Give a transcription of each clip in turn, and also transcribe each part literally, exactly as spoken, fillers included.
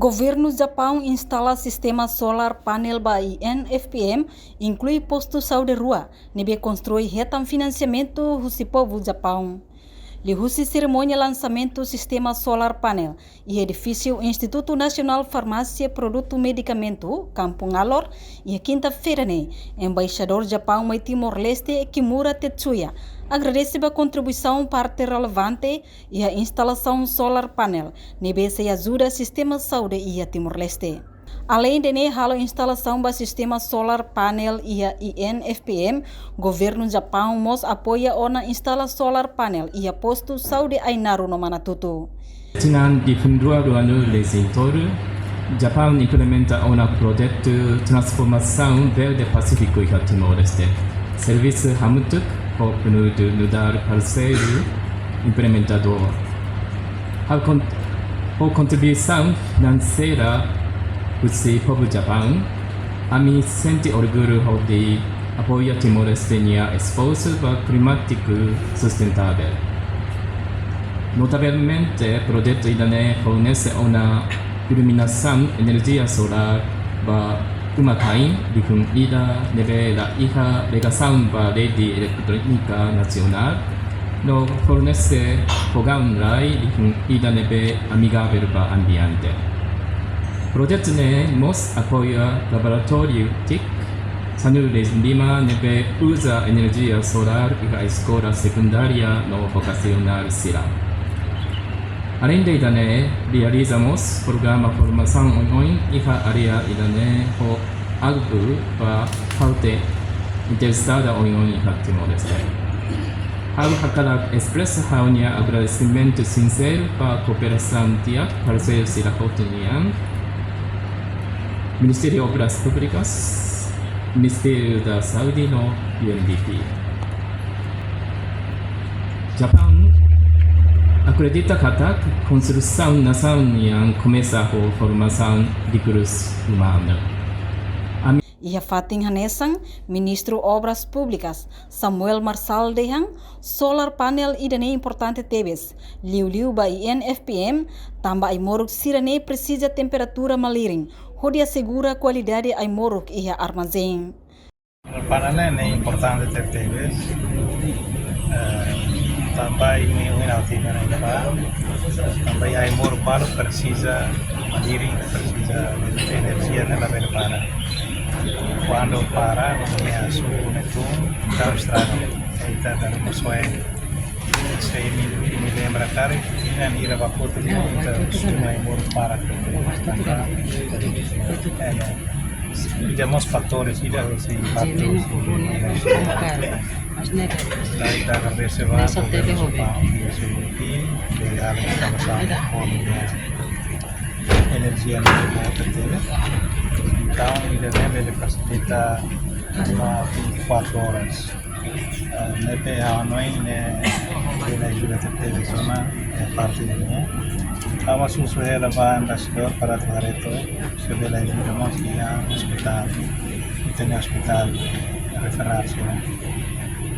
Governu Japaun instala sistema solar panel ba I N F P M, inklui postu saúde rua, ne'ebé konstrui hetan finansiamentu husi povu Japaun. Liuhusi serimónia lansamentu sistema solar panel iha edifísiu Institutu Nasionál Farmásia Produtu Medikamentu, Kampung Alor, iha kinta-feira ne'e, Embaixadór Japaun mai Timor-Leste, Kimura Tetsuya, agradese ba kontribuisaun parte relevante iha instalasaun solar panel, ne'ebé sei ajuda sistema saúde iha Timor-Leste. Aleinde ne'e halo instalasaun ba sistema solar panel iha I N F P M, Governu Japaun mós apoia ona instala solar panel iha postu saúde Ainaro no Manatuto. Tinan rihun rua ruanulu-resin-tolu, Japaun implementa ona projetu transformasaun verde Pasífiku iha Timor-Leste. Servisu hamutuk ho PNUD nu'udar parseiru implementadór. Ha'u kon-, ho kontribuisaun finanseira husi povu Japaun, ami sente orgullu hodi apoia Timor-Leste nia esforsu ba klimátiku sustentável. Notavelmente, projetu ida-ne'e fornese ona iluminasaun enerjia solár ba uma-kain rihun ida ne'ebé la iha ligasaun ba rede eletrónika nasionál, no fornese fogaun rai rihun ida ne'ebé amigavel ba ambiente. Projetu ne'e mós apoia laboratóriu TIC sanulu-resin-lima ne'ebé uza enerjia solár iha eskola sekundária no vokasionál sira. Aleinde ida-ne'e, realiza mós programa formasaun oioin iha área ida-ne'e ho alvu ba parte interesada oioin iha Timor-Leste. Ha'u hakarak espresa ha'u-nia agradesimentu sinseiru ba kooperasaun di'ak parseiru sira hotu nian, Ministériu Obras Públikas, Ministériu da Saúde no U N D P. Japaun akredita katak konstrusaun nasaun nian komesa ho formasaun rekursu umanu. Iha fatin hanesan, Ministru Obras Públikas, Samuel Marçal dehan, solar panel ida-ne'e importante tebes, liuliu ba I N F P M, tanba ai-moruk sira-ne'e presiza temperatura malirin, hodi asegura kualidade ai-moruk iha armazén. Panel ne'e importante tebetebes. Eh, tanba imi, imi hanoin tiha ona ne'e, tanba ai-moruk balu presiza malirin, presiza enerjia ne'e labele para. Kuandu para, ne'e asubu ne'e tun, entaun estraga. Ita dala ruma soe. Se imi, imi lembra karik, inan ira ba kotuk, ita kostuma ai-moruk para. Tanba, eh, ida mós fatores, ida husi impaktu husi. Ita agradese ba governu Japaun, husi ita, ke halo sama-sama ho enerjia ne'ebé tebes. Entaun, ida-ne'e bele fasilita ba vinte e quatro horas. Eh, ne'ebé ha'u hanoin ne'e bele ajuda tebetebes ona, eh, parte ne'e. Ha'u mós husu hela ba embaixadór para atu haree took, se bele ajuda mós iha ospitál, ita-nia ospitál referál sira.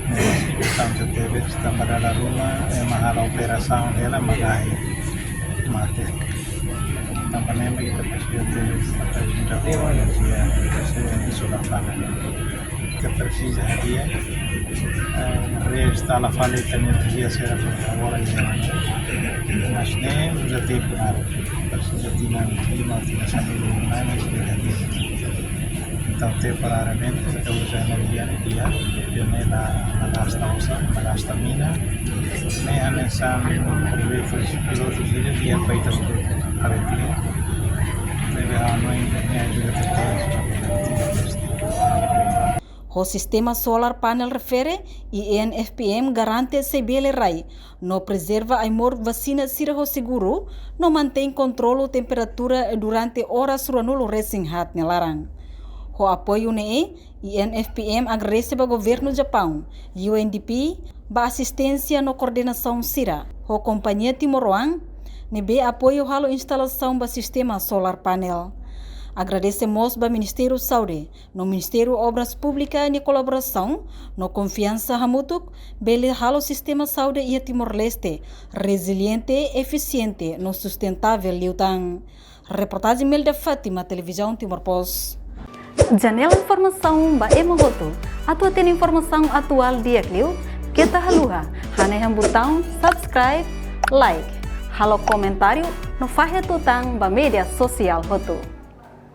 Ne'e importante tebes, tanba dala ruma, ema halo operasaun hela mak ahi mate. Tanba ne'e mak ita presiza tebes, ita presiza ho enerjia, se isola fala. Ita presiza hadi'a, eh, reinstala fali ita-nia enerjia sira agora iha ne'e. Mas ne'e uza tempu naruk. Presiza tinan lima, tinan sanulu, mas ne'e hadi'a. Entaun, temporariamente, ita uza enerjia ne'e di'ak, ne'e la, la gasta osan, la gasta mina. Ne'e hanesan projetu pilotu sira di'ak ba ita hotu haree tiha. Ne'ebé ha'u hanoin ne'e ajuda tebes. Ho sistema solar panel refere, I N F P M garante sei bele rai no prezerva ai-moruk vasina sira ho seguru, no mantein kontrolu temperatura durante oras ruanulu-resin-haat nia laran. Ho apoiu ne'e, I N F P M agradese ba governu Japaun, U N D P, ba asisténsia no koordenasaun sira ho kompañia timoroan ne'ebé apoiu halo instalasaun ba sistema solar panel. Agradese mós ba Ministériu Saúde no Ministériu Obras Públikas nia kolaborasaun no konfiansa hamutuk bele halo sistema saúde iha Timor-Leste reziliente, efisiente no sustentável liután. Reportajen Melda Fátima, Televizaun Timor Post. Janela informasaun ba ema hotu. Atu hatene informasaun atuál di'ak liu, keta haluha hanehan butaun subscribe, like, halo komentáriu no fahe tutan ba média sosiál hotu.